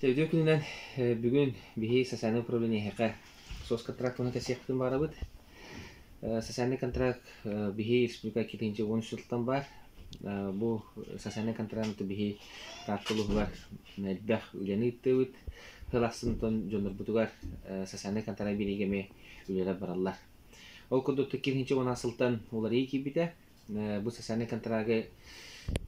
Үтүө күнүнэн бүгүн биһи социальнай управление эһиэхэ соцконтракт туһунан кэпсиэхпитин баҕарабыт. Социальный контракт биһи республика иккитинчи уон сылтан баар. Бу социальный контракты биһи Таатта улууһугар элбэх үлэни ыыттыбыт. Сыл ахсын дьоннорбутугар социальный контракт биэриигэ эмиэ үлэлэр бараллар. Ол курдук 2010 сылтан уларыйыы киирбитэ. Бу социальнай контрагы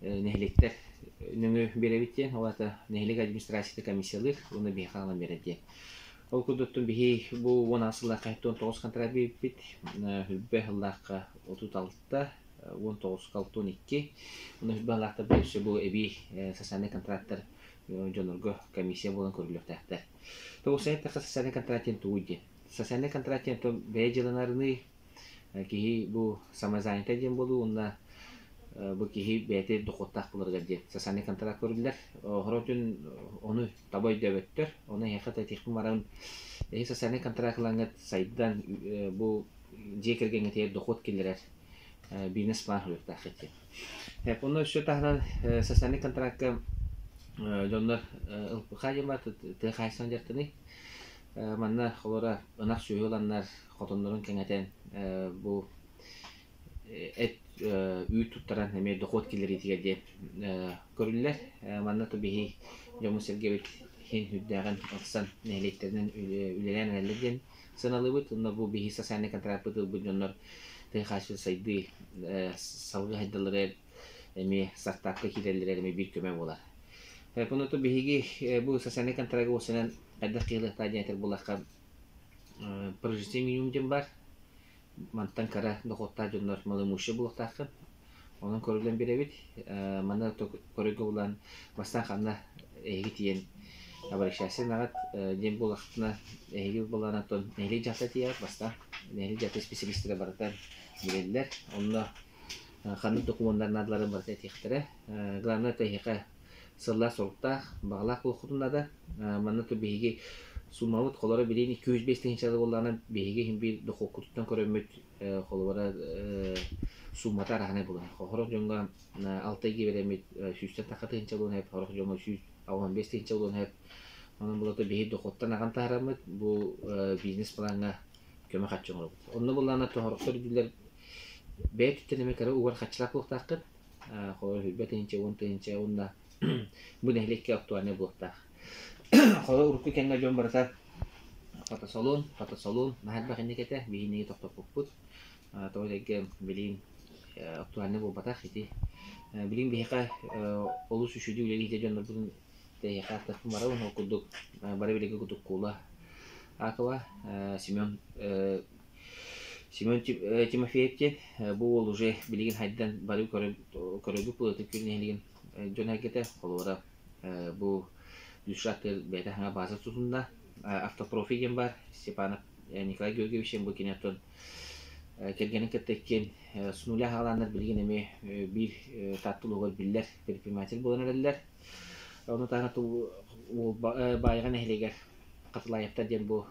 нэһилиэктэр нөҥүө биэрэбит диэн, ол аата нэһилиэк администрацията комиссиялыыр уонна биһиэхэ аҕалан биэрэр диэн. Ол курдук биһи бу 16 сыллаахха 19 контракт биэрбиппит, Хүрбэ сыллаахха 36, 19-ка 62, уонна Хүрбэ сыллаахтарга өссө бу эбии социальнай контрактар дьоннорго комиссия буолан көрүллүөхтээхтэр. Тоҕус эттэххэ социальнай контракт диэн тугуй диэн. Социальнай контракт диэн бэйэ дьыаланарыныы Киһи бу самозанятый диэн буолуу уонна бу киһи бэйэтэ дохуоттаах буоларыгар диэн социальный контракт көрүллэр. Хоротун ону таба өйдөөбөттөр. Ону эһиэхэ этиэхпин баран эһи социальный контракт ылаҥҥыт сайдан бу дьиэ кэргэҥҥитигэр дохуот киллэрэр бизнес-план суруйуохтааххыт диэн. Онно өссө таһынан социальный контракка дьоннор ЛПХ диэн баар тыа хаһаайыстыбатын дьарыктаныы. Манна холобура ынах сүөһү ыланнар хотоннорун кэҥэтэн бу эт үүт туттаран эмиэ дохуот киллэриитигэр диэн көрүллэр. Манна то биһи дьоммут-сэргэбит иһин үрдээҕин ылсан нэһилиэктэринэн үлэлээн эрэллэр диэн сыаналыыбыт. Уонна бу биһи социальнай контракпыт ылбыт дьоннор тыа хаачыстыбата сайдыы салгыы сайдалларыгар эмиэ стартапка киирэллэригэр эмиэ биир көмө буолар. Онуоха биһиги бу социальнай контрагы уопсайынан хайдах кыалыахтаах диэн этэр буоллахха, прожитие минимум диэн баар. Мантан кыра дохуоттаах дьоннор малоимущие буолуохтааххын. Онон көрүллэн биэрэбит. Манна көрөргө булан бастаан ханна эһиги тиийэн обращайся наҕат диэн буоллахтына эһиги буоллаҕына оттон нэһилиэк дьахта тиийэҕит бастаан. Нэһилиэк дьахта специалистара барыта билэллэр. Онно ханнык докумуоннар наадаларын барыта этиэхтэрэ. Главное это эһиэхэ сыллаах-соруктаах, баҕалаах буолуоххутун наада. Манна то биһиги суумабыт холоро билигин 205 тыһыынча буоллаҕына биһиги иһин биир дохуоккутуттан көрөммүт холобура суумата арааһынай буолар. Сорох дьоҥҥо алта ыйга биэрэммит сүүстэн тахха тыһыынча буолуон сөп, сорох дьоҥҥо 185 тыһыынча буолуон сөп. Онон булата биһиги дохуоттан аҕан таһаараммыт бу бизнес-плаҥҥа көмө харчы оҥоробут. Онно буоллаҕына сорохтор биллэр бэйэ өттүттэн эмиэ кыра угар харчылаах буолуохтааххыт. Холобур, сүүрбэ тыһыынча, уон тыһыынча уонна бу нэһилиэккэ актуальнай буолуохтаах. Холобур, урукку кэмҥэ дьон барыта фотосалон, фотосалон наһаа элбэх инник этэ, биһиги тохтоппуппут. Тоҕо диэки билигин актуальнай буолбатах ити. Билигин биһиэхэ олус үчүгэй үлэлиир дьоннорбутун тэһиэхэ ааттаахпын барабын, ол курдук бары билиги курдук Кула Акова, Семен Семен Тимофеев диэн бу уол уже билигин хайдан бары көрөбүт былытын күн нэһилигин дьон эргэтэ холобура бу Дюшат бэйэтэ хаҥа бааза тутунна автопрофи диэн баар Степанов Николай Георгиевич диэн бу кини оттон кэргэнин кытта иккиэн с нуля хаалааннар билигин эмиэ биир Таатта улууһугар биллэр предприниматель буолан эрэллэр. Ону таһынан Баайаҕа нэһилиэгэр Хатылаевтар диэн бу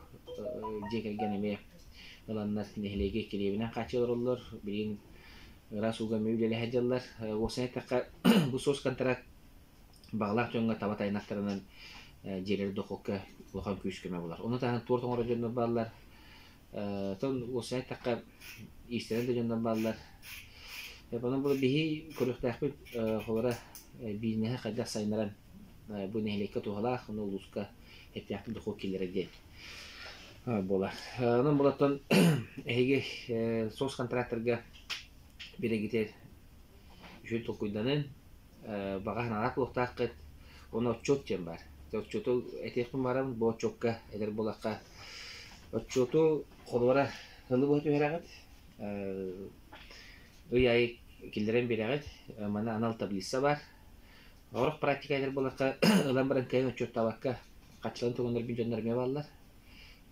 дьиэ кэргэн эмиэ ыланнар нэһилиэги килиэбинэн хааччыйа олороллор. Билигин ыраас ууга эмиэ үлэлэһэ сылдьаллар. Уопсайынан эттэххэ, бу соцконтракт баҕалаах дьоҥҥо таба тайаннахтарынан дьиэлэри дохуокка улахан күүс-көмө буолар. Ону таһынан торт оҥорор дьоннор бааллар. Оттон уопсайынан эттэххэ, иистэнэр да дьоннор бааллар. Онон бу биһи көрүөхтээхпит холобура бизнеһи хайдах сайыннаран бу нэһилиэккэ туһалаах, ону улууска эттээхтик дохуот киллэрэр диэн буолар. Онон булаттан эһиги соцконтрактарга биэрэгитигэр үчүгэй толкуйданын, баҕа санаалаах буолуохтааххыт. Уонна отчуот диэн баар. Отчуоту этиэхпин баҕарабын, бу отчуокка этэр буоллахха, отчуоту холобура сылы быһа түһэрэҕит, ый аайы киллэрэн биэрэҕит. Манна анал таблица баар. Сорох практика этэр буоллахха, ылан баран кыайан отчуоттаабакка хаччыларын туһуннарбыт дьоннор эмиэ бааллар.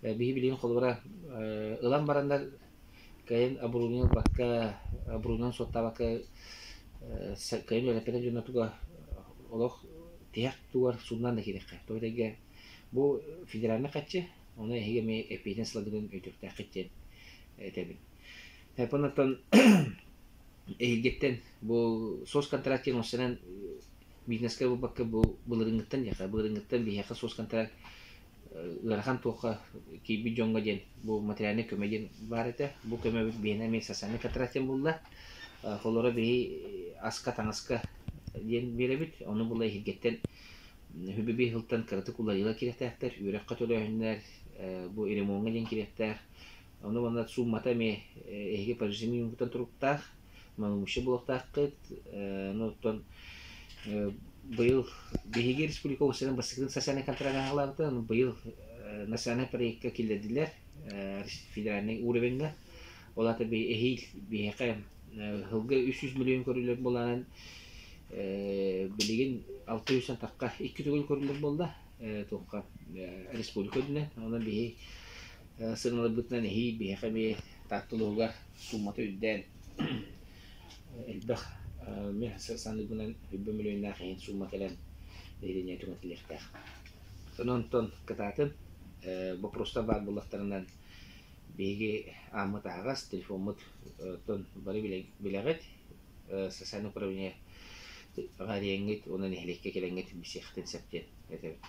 Биһи билигин холобура ылан бараннар кыайан оборудование ылбакка, оборудование суоттаабакка кыайан үөрэппэтэх дьонно туга олох тиһэх тугар суунан да киириэххэ. Тоҕо диэгэ бу федеральнай харчы, ону эһиги эмиэ эппиэтинэс ыларгытын өйдүөхтээххит диэн этэбин. Оттон эһигиттэн бу соцконтракт диэн уопсайынан. Бизнескэ буолбакка бу былырыыҥҥыттан диэхэ, былырыыҥҥыттан биһиэхэ соцконтракт ыарахан туохха киирбит дьоҥҥо диэн бу материальнай көмө диэн баар этэ. Бу көмөбүт биһиэнэ эмиэ социальнай контракт диэн булла. Холоро биһи аска, таҥаска диэн биэрэбит. Ону була эһиргэттэн үбү сылтан кыратык уларыйыыга киириэхтээхтэр, үөрэххэ төлөөһүннэр, бу ремоҥҥа диэн киириэхтээх. Ону манна сууммата эмиэ эһиги по режимиҥҥытын туруктаах, маломощи буолуохтааххыт. Ну, оттон быйыл биһиги республика уопсайынан бастакытын социальнай контракт аһалаабыта, быйыл национальный проекка киллэрдилэр федеральный уровеньга. Ол аата эһиил биһиэхэ сылга 300 миллион көрүллэр буолаанан билигин 600 тахха икки төгүл көрүллэр буолла туохха республика үрдүнэн. Онон биһи сыаналарбытынан эһиил биһиэхэ эмиэ Таатта улууһугар суумата үрдээн элбэх мин саныырбынан үбү мөлүйүөннээх иһин суума кэлэн нэһилиэнньэ түҥэтиллиэхтээх. Онон кытаатын боппуруостар баар буоллахтарынан биһиги ааммыт аһаҕас, телефоммут оттон бары билэҕит социальное управление аҕа эриэҥҥит уонна нэһилиэккэ кэлэҥҥит билсиэххитин сөп диэн этэбит.